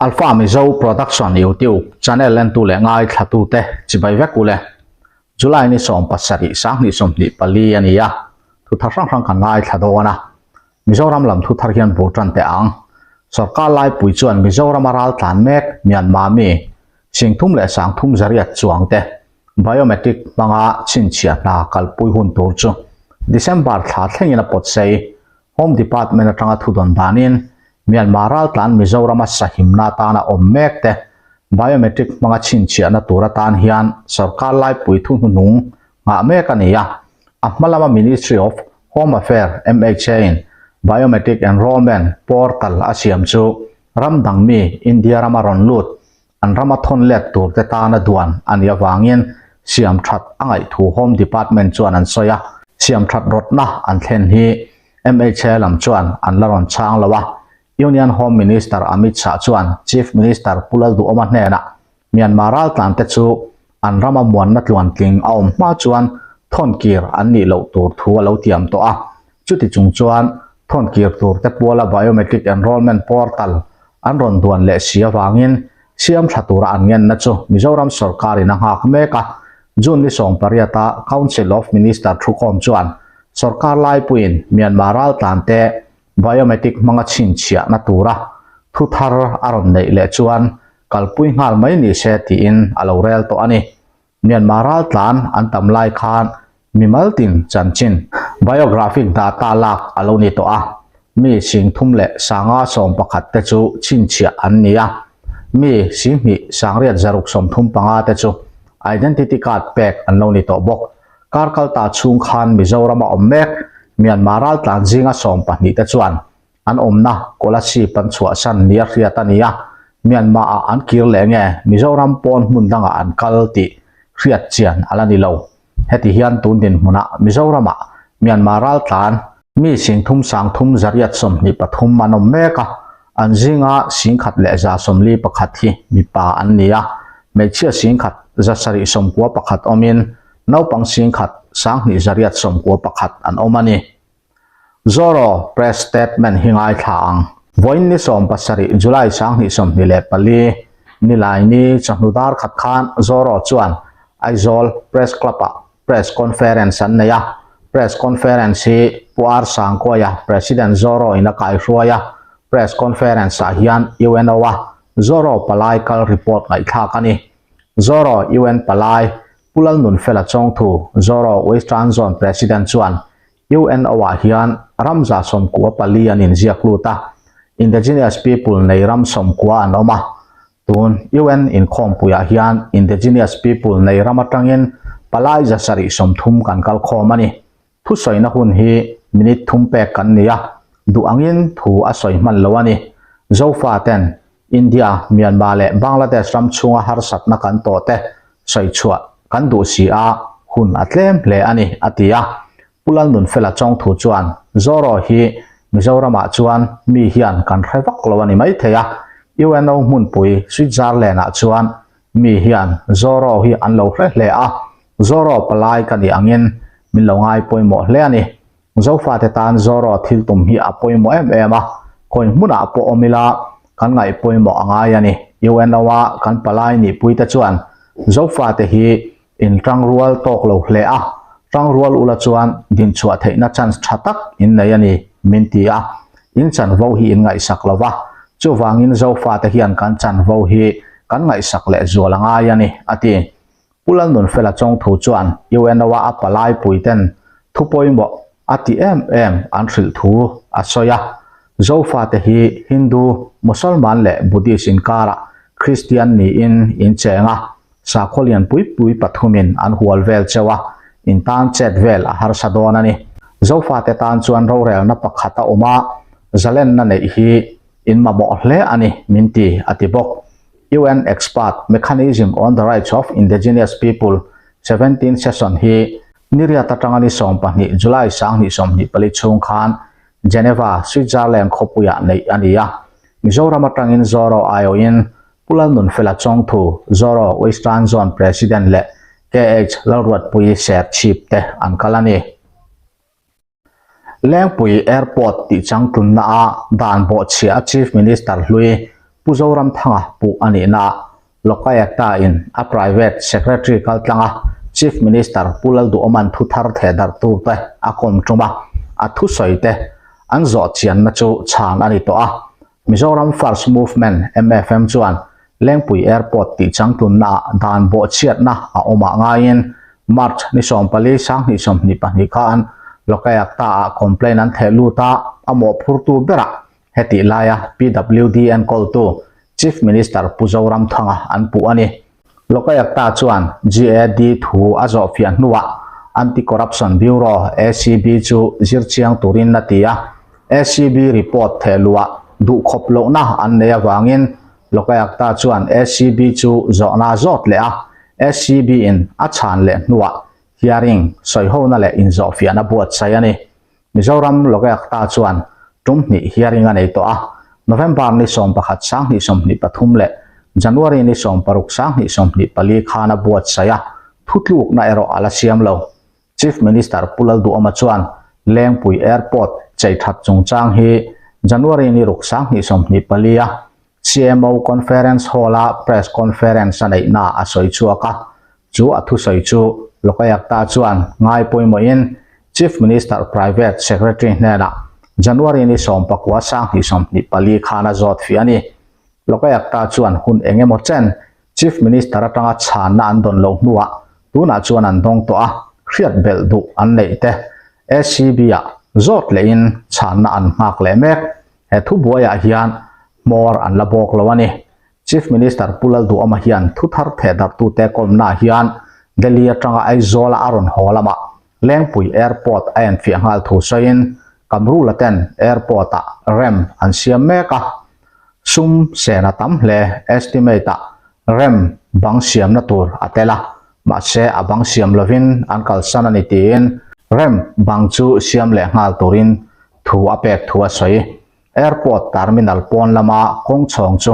Alpha Mizo Production YouTube channel entu leh ngaithlatute chibai vek ule. July ni 17 2024 a ni a, thu thar hrang hrang kan ngaithla dawn a. Mizoram lam thu thar hian bul tan teh ang. Sorkar laipui chuan Mizorama ral tlan mek Myanmar mi 30 308 chuang te biometric hmanga chhinchhiah hna kalpui hun tur chu December thla thlengin a pawt sei. Home Department atanga thudawn danin Myanmar raltlan Mizorama sahimna atana awm mek te biometric hmanga chhinchhiahna tur atan hian sorkar laipui thuhnuhnung nghah mek a ni a. A hma lama Ministry of Home Affair, MHA, in biometric enrollment portal a siam chu ram dang mi India rama rawn lut an rama thawn let tur te tana duan a nih avangin siam that a ngaih thu Home Department chuan an sawi a, siam that rawtna an thlen hi MHA lam chuan an la rawn chhang lo a, Union Home Minister Amit Shah chuan Chief Minister Pu Lalduhoma hnenah Myanmar raltlan te chu an rama muanna tluantling a awm hma chuan thawn kir an nih loh tur thu a lo tiam tawh a. Chuti chung chuan thawn kir tur te puala biometric enrollment portal an rawn duan leh si avangin siam tha tura an ngenna chu Mizoram sawrkarin a nghak mek a. June ni 18 a Council of Minister thukhawm chuan sawrkar laipuiin Myanmar raltlan te biometric hmanga chhinchhiahna tura thu thar a rawn neih leh chuan kalpui nghal mai ni se tiin a lo rel tawh a ni. Myanmar raltlan an tam lai khan mimal tin chanchin, biographic data lak a lo ni tawh a, mi 31,111 te chu chhinchhiah an ni a, mi 26,635 te chu identity card pek an lo ni tawh bawk. Kar kalta chhung khan Mizorama awm mek Myanmar raltlan zinga 12 te chuan an awmna Kolasib an chhuahsan nia hriat a ni a, Myanmar ah an kir leh nge Mizoram pawn hmun dangah an kal tih hriat chian a la ni lo. Heti hian tun dinhmunah Mizoramah Myanmar raltlan mi 33,823 an awm mek a, an zinga 1,141 hi mipa an ni a, hmeichhia 1,791 awmin naupang 1,291 an awm a ni. Zoro press statement hi ngaithla ang. Vawiin ni 17 July 2024 Nilaini chawhnu dar khat khan Zoro chuan Aizawl Press Club-ah press conference an nei a. Press conference hi Pu R Sangkuaia President Zoro in a kaihruai a. Press conference ah hian UNO-a Zoro palai kal report ngaihthlak a ni. Zoro UN palai Pu Lalnunfela Chawngthu Zoro Western Zone President chuan UNO-ah hian ram 94 an inziak lut a, indigenous people nei ram 90 an awm a. Tun UN inkhawmpuiah hian indigenous people nei ram atangin palai 730 kan kal khawm a ni. Thusawina hun hi minute thum pek kan ni a, duh angin thu a sawi hman lo a ni. Zofa ten India, Myanmar leh Bangladesh ram chhunga harsatna kan tawh te sawi chhuah kan duh si a, hun a tlem hle a ni, a ti a. Pu Lalnunfela Chawngthu chuan, Zoro hi Mizoramah chuan mi hian kan hre vak lo a ni maithei a, UNO hmunpui Switzerland-ah chuan mi hian Zoro hi an lo hre hle a, Zoro palai ka nih angin min lo ngai pawimawh hle a ni. Zofate tan Zoro thil tum hi a pawimawh em em a, khawi hmunah pawh awm ila kan ngaih pawimawh a ngai a ni. UNO-a kan palai nihpuite chuan Zofate hi in tangrual tawk lo hle a, tangrual ula chuan dinchhuah theihna chance tha tak in nei a ni min ti a, in chanvo hi in ngaihsak lo va, chuvangin Zofate hian kan chanvo hi kan ngaihsak leh zual a ngai a ni, a ti. Pu Lalnunfela Chawngthu chuan UNO-a a palai puiten thu pawimawh a ti em em an hrilh thu a sawi a. Zofate hi Hindu, Musalman leh Buddhist inkarah Kristian niin in cheng a, sakhaw lian pui pui pathumin an hual vel cheu a, in tan chet vel a harsa dawn a ni. Zofate tan chuan rorelna pakhat a awm a, zalenna neih hi in mamawh hle a ni min ti, a ti bawk. UN Expert Mechanism on the Rights of Indigenous People 17 Session hi niriat atanga ni 12 July 2024 chhung khan Geneva, Switzerland khawpuiah neih a ni a. Mizoram atangin Zoro aiawhin Pu Lalnunfela Chawngthu, Zoro Western Zone President leh KH Lalruatpui Serchhip te an kal a ni. Lengpui Airport tih changtlunna a dan bawhchhiah a Chief Minister hlui Pu Zoramthanga puh a nihnaah Lokayakta in a private secretary kaltlanga Chief Minister Pu Lalduhawma'n thu thar thehdarhtute a kawm tum a, a thusawite an zawh chianna chu chhan a ni tawh a. Mizoram First Movement, MFM, chuan Lengpui Airport tih changtlunnaah dan bawhchhiatna a awmah ngaiin March ni 14 2022 khan Lokayakta-ah complaint an theh lut a, a mawhphurtu berah Hetih laia PWD enkawltu Chief Minister Pu Zoramthanga an puh a ni. Lokayakta chuan GAD thu a zawhfiah hnuah Anti-Corruption Bureau, ACB, chu zir chiang turin a ti a. ACB report thehluah duhkhawp lohna an nei avangin Lokayakta chuan ACB chu zawhna a zawt leh a, ACB in a chhan leh hnuah hearing sawihona leh inzawhfiahna buatsaih a ni. Mizoram Lokayakta chuan tum hnih hearing a nei tawh a, November ni 11 2023 leh January ni 16 2024 khan a buatsaih a, thutlukna erawh a la siam lo. Chief Minister Pu Lalduhawma chuan Lengpui Airport chei that chungchang hi January ni ruk 2024 a CMO Conference Hall-a Press Conference a neihna a sawi chhuak a, chu a thusawi chu Lokayakta chuan ngai pawimawhin Chief Minister Private Secretary hnenah January ni 19 2024 khan a zawt fih a ni. Lokayakta chuan hun eng emaw chen Chief Minister atanga chhanna an dawn loh hnuah tunah chuan an dawng tawh a, hriat belh duh an neih te ACB-ah zawt lehin chhanna an nghak leh mek. He thubuaiah hian hmawr an la bawk lo a ni. Chief Minister Pu Lalduhawma hian thu thar thehdarhtute kawmnaah hian Delhi atanga Aizawl-a a rawn haw lamah Lengpui Airport a enfiah nghal thu sawiin Kamrula ten Airport-ah ramp an siam mek a, sum sen a tam hle estimate-ah ramp bang siamna tur a tel a, mahse a bang siam lovin an kalsan a ni tiin ramp bang chu siam leh nghal turin thu a pek thu a sawi. Airport terminal pawn lama kawng chhawng chu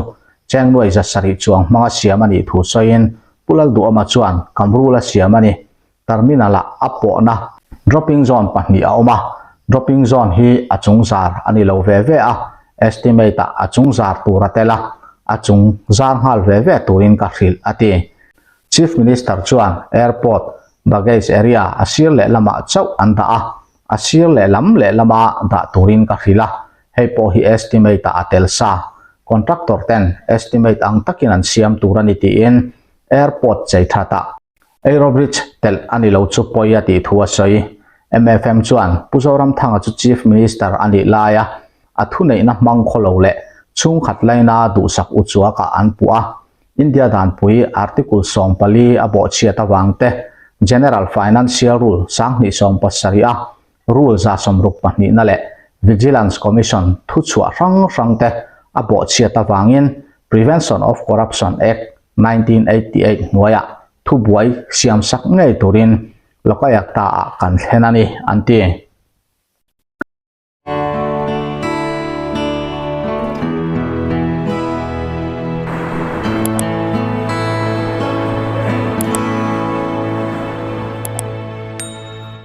Chengnuai 700 chuang hmanga siam a nih thu sawiin Pu Lalduhawma chuan Kamrula siam a ni. Terminal-ah a pawhna dropping zone pahnih a awm a, dropping zone hi a chung zar a ni lo ve ve a, estimate-ah a chung zar tur a tel a, a chung zar nghal ve ve turin ka hrilh a ti. Chief Minister chuan airport baggage area a sir lehlamah chauh an dah a, A sir lehlam lehlama dah turin ka hrilh a, hei pawh hi estimate ah a tel sa. Contractor ten estimate ang takin an siam tur a ni tiin airport chei that ah aerobridge telh a ni lo chu pawi a tih thu a sawi. MFM chuan Pu Zoramthanga chu Chief Minister a nih laia a thuneihna hmang khaw lo leh chhungkhat laina duhsak uchuakah an puh a, India danpui Article 14 a bawhchhiat avang te, General Financial Rule 2070 a Rule 62 na leh Vigilance Commission thuchhuah hrang hrang te a bawhchhiat avangin Prevention of Corruption Act, 1988 hnuaiah thubuai siamsak ngei turin Lokayakta-ah kan thlen a ni, an ti.